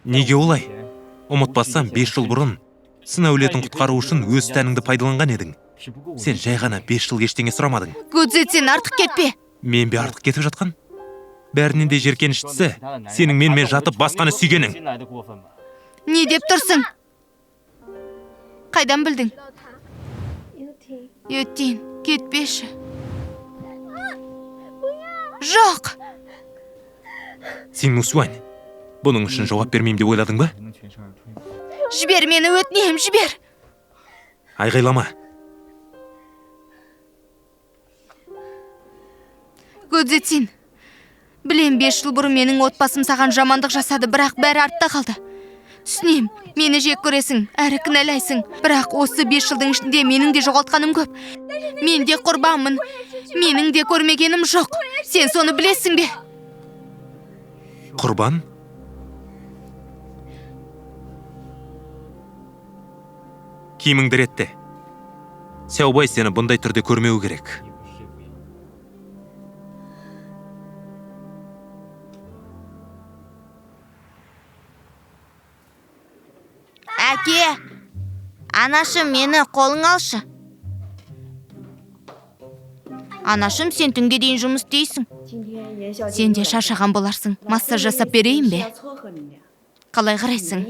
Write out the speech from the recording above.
Неге олай? Ұмытпасам, 5 жыл бұрын Сын әулетін құтқару үшін өз тәніңді пайдаланған едің. Сен жай ғана 5 жыл ештеңе сұрамадың. Гудзитсин, артық кетпе. Мен бе артық кетіп жатқан? Бәрінен де жеркеніштісі сенің менімен жатып басқаны сүйгенің. Не деп тұрсың? Қайдан білдің? Юттин, кетпеші. Жоқ! Син Мусуань, бұның үшін жауап бермеймін деп ойладың ба? Жібер мені, өтінемін, жібер. Айғайлама. Гудзитсин, білем, 5 жыл бұрын менің отбасым саған жамандық жасады, бірақ бәрі артта қалды. Түсінем, мені жек көресің, әрі кінәлайсың. Бірақ осы 5 жылдың ішінде менің де жоғалтқаным көп. Мен де құрбанмын. Менің де көрмегенім жоқ. Сен соны білесің бе? Құрбан? Киіміңді ретте. Сяобай сені бұндай түрде көрмеуі керек. Әке, анашым, мені қолың алшы. Анашым, сен түнге дейін жұмыс істейсің. Сен де шаршаған боларсың. Массаж жасап берейін бе? Қалай қарайсың?